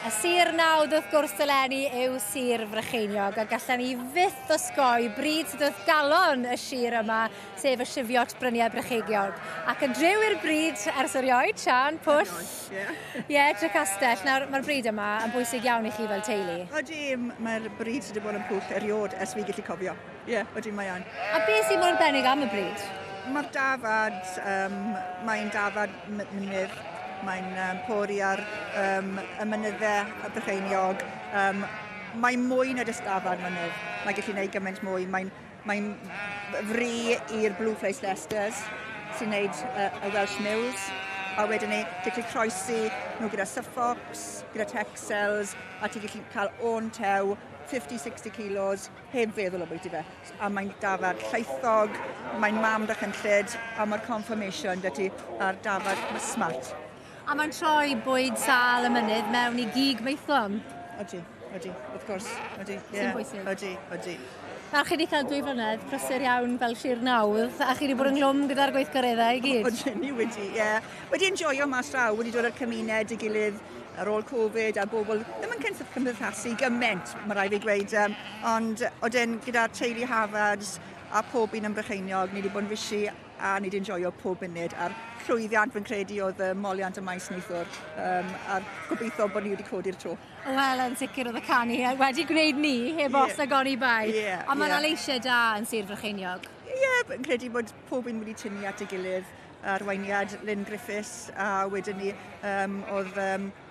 Y sir nawdd wrth gwrs eleni yw Sir Frycheiniog a gallen ni fyth osgoi bryd sydd wrth galon y sir yma, sef y Sifiot Bryniau Brycheiniog. Ac yn driw i'r bryd ers erioed, Sian, Pwll. Ie. Ie, Trecastell. Nawr, mae'r bryd yma yn bwysig iawn i chi fel teulu. Odi, mae'r bryd sydd wedi bod yn Pwll eriod ers fi gallu cofio. Ie, odi mae yn. A beth sy'n mor arbennig am y bryd? Mae'r dafad, mae'n dafad mynydd, mae'n pori ar y mynyddau y Brycheiniog. Mae'n mwy na jyst dafad mynydd, mae'n gallu gwneud gymaint mwy. Mae'n mae fri i'r Blue Face Leicesters sy'n gwneud y Welsh Mules. A wedyn ni, ti'n gallu croesi nhw gyda Suffolks, gyda Texels, a ti'n gallu cael o'n tew 50-60 kilos heb feddwl ambwyty fe. A mae'n dafad llaethog, mae'n mam dychrynllyd, a mae'r conformation 'da ti a'r dafad smart. A mae'n troi bwyd sâl y mynydd mewn i gig maethlon. Odi, odi, wrth gwrs, odi. Sy'n bwysig. Odi, odi. Nawr, chi wedi cael 2 flynedd prysur iawn fel sir nawdd, a chi wedi bod ynghlwm gyda'r gweithgareddau i gyd. Odi, ni wedi, ie. Wedi enjoyo mas draw, wedi dod â'r cymuned i gilydd ar ôl Covid a bobl ddim yn cymdeithasu gymaint, mae rhaid fi gweud, ond oedden gyda'r teulu Harvards a pob un yn Brycheiniog, ni wedi bod yn fishi a ni wedi enjoyo pob munud, a'r llwyddiant fi'n credu oedd y moliant y maes neithiwr, a'r gobeithio bod ni wedi codi'r tro. Wel, yn sicr oedd y canu wedi gwneud ni, heb os ag oni bai. Ond mae yna leisiau da yn Sir Frycheiniog. Ie, yeah, fi'n credu bod pob un wedi tynnu at ei gilydd. Arweiniad Lynn Griffiths, a wedyn ni oedd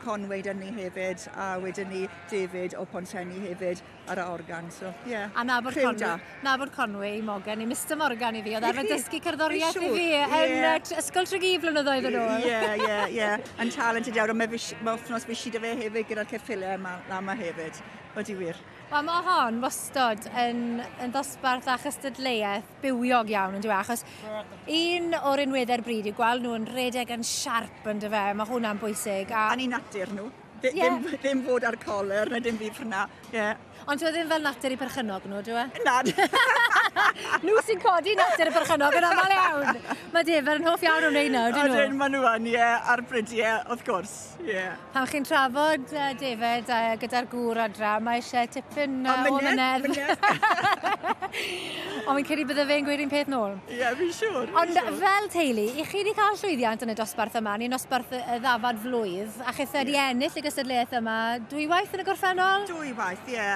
Conway 'da ni hefyd, a wedyn ni David o Pontsenni hefyd ar y organ, so ie. Yeah. A nabod Conway, nabod Conway Morgan, i Mr Morgan i fi, oedd arfer dysgu cerddoriaeth i fi yn Ysgol Tregy blynyddoedd yn ôl. Ie, ie, ie. Yn talented iawn, ond mae wythnos fishi 'da fe hefyd gyda'r ceffylau yma hefyd. Odi wir. Wel, mae hon wastod yn ddosbarth a chystadleuaeth bywiog iawn, yn dyw e, achos un o'r unweddau'r bryd yw gweld nhw yn rhedeg yn siarp, yn dyfe, mae hwnna'n bwysig. A ni natur nhw. Ddim fod ar coler na dim byd ffyna. Yeah. Ond dyw e ddim fel natur i perchennog nhw, dyw e? Na. Nhw sy'n codi natur y perchennog yn aml iawn. Mae Defed yn hoff iawn o'n wneud nawr, dyn nhw? Odyn, maen nhw yn, ie, ar brydiau, wrth gwrs, ie. Pan chi'n trafod Defed gyda'r gŵr adra, mae eisiau tipyn o mynedd. Ond fi'n credu bydde fe'n gweud un peth nôl. Ie, fi'n siŵr. Ond fel teulu, i chi wedi cael llwyddiant yn y dosbarth yma, ni'n dosbarth y ddafad flwydd, a chithe wedi ennill y gystadleuaeth yma dwywaith yn y gorffennol? Dwywaith, ie.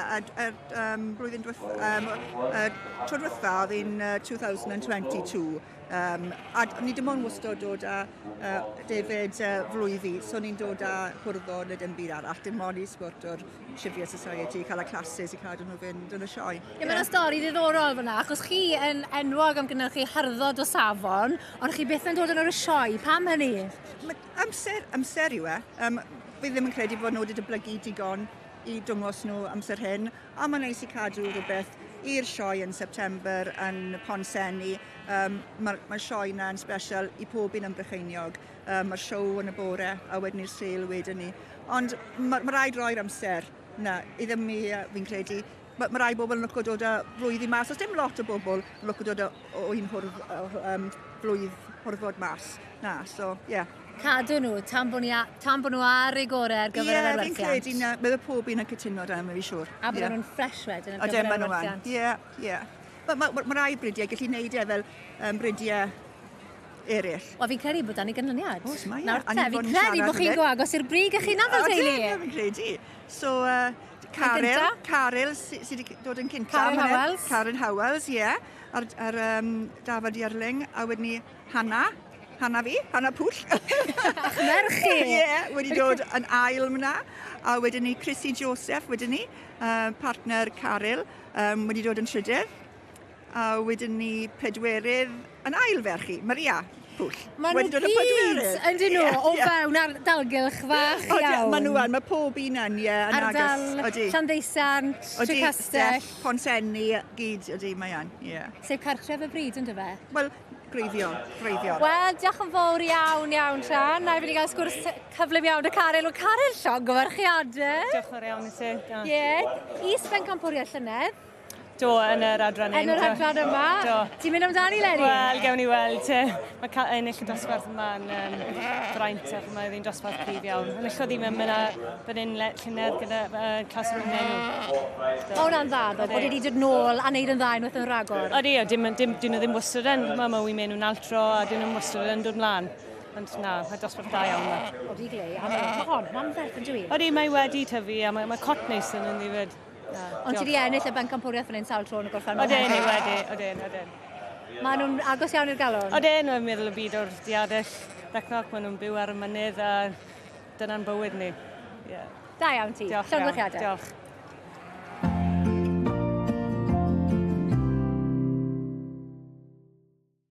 Blwyddyn tro diwetha oedd yn 2022. A ni dim ond wastad dod â David flwyddi, so ni'n dod â hwrddod neu dim byd arall, dim ond i sbort o'r Shivia Society, cael y classes i cadw nhw fynd yn y sioe. Ie, yeah, mae'n stori ddiddorol fyna, achos chi yn enwog am gynhyrchu harddod o safon, ond chi byth yn dod yn o'r sioe. Pam hynny? Amser yw e. Fi ddim yn credu bod nhw wedi dyblygu digon i dwngos nhw amser hyn, a mae'n neis i cadw rhywbeth i'r sioe yn September yn Pontsenni. Mae'r sioe yna yn special i pob un yn Brycheiniog. Mae'r siow yn y bore a wedyn i'r sale wedyn ni. Ond mae rhaid roi'r amser na, i ddim i, fi'n credu, mae rai bobl yn lwco dod â flwydd i mas. Oes dim lot o bobl yn lwco dod o un flwydd hwrddod mas. Na, so, ie. Yeah. Cadw nhw, tan bod nhw ar eu gorau ar gyfer yr arwerthiant. Ie, fi'n credu na, bydde pob un yn cytuno da, mae'n siŵr. A bydden nhw'n ffres wedyn ar gyfer yr arwerthiant. Ie, ie. Mae rai bridiau gallu neud e fel bridiau eraill. Wel, fi'n credu bod dan i ganlyniad. Oes, mae e. Nawr te, fi'n credu bod chi'n go agos i'r brig a chi'n fel teulu. Ie, fi'n credu. So, Caryl sydd wedi dod yn cynta. Karen Howells. Karen Howells, ie. Ar Dafad Ierling, a wedyn ni Hannah. Hannah fi, Hannah Pwll. A'ch merch chi? Ie, wedi dod yn ail myna. A wedyn ni Chrissy Joseph, wedyn ni, partner Caryl, wedi dod yn trydydd. A wedyn ni pedwerydd yn ail ferch i, Maria Pwll. Maen nhw gyd, yndyn nhw, o fewn ardalgylch fach iawn. Maen nhw yn, mae pob un yn, ie, yn agos. Ardal Llanddeusant, Trecastell. Pontsenni, gyd, ydy, mae yn, ie. Sef cartref y bryd, ynddo fe? Wel, gwreiddiol. Wel, diolch yn fawr iawn, iawn, Sian. Na i fynd i gael sgwrs cyflym iawn y Caryl. Wel, Caryl, llongyfarchiadau. Diolch yn fawr iawn i ti. Ie, is-bencampwriaeth llynedd. Do, yn yr adran Yn yr adran yma. Do. Ti'n mynd amdani, Lenny? Wel, gewn ni weld. Mae cael ennill y dosbarth yma yn braint ac mae hi'n dosbarth cryf iawn. Enillodd hi mewn myna fan hyn llynedd gyda class yr enw. O, hwnna'n dda, ddo, bod wedi dod nôl a neud yn dda unwaith yn rhagor. Odi, o, dim, dim, dyn nhw ddim wastad yn. Mae mae wy'n nhw'n altro a dyn nhw'n wastad yn dod mlaen. Ond na, mae dosbarth da iawn yma. Odi, glei. A mae hon, mae'n ferth yn dwi. Odi, mae wedi tyfu a mae cot neis yn ynddi fyd. Na, Ond ti wedi ennill y bencampwriaeth fan hyn sawl tro yn y gorffennol. Odyn, ni wedi, odyn, odyn. Maen nhw'n agos iawn i'r galon. Odyn, mae'n meddwl y byd o'r diadell Brecknock, maen nhw'n byw ar y mynydd a dyna'n bywyd ni. Yeah. Da iawn ti. Diolch. Llongyfarchiadau. Diolch.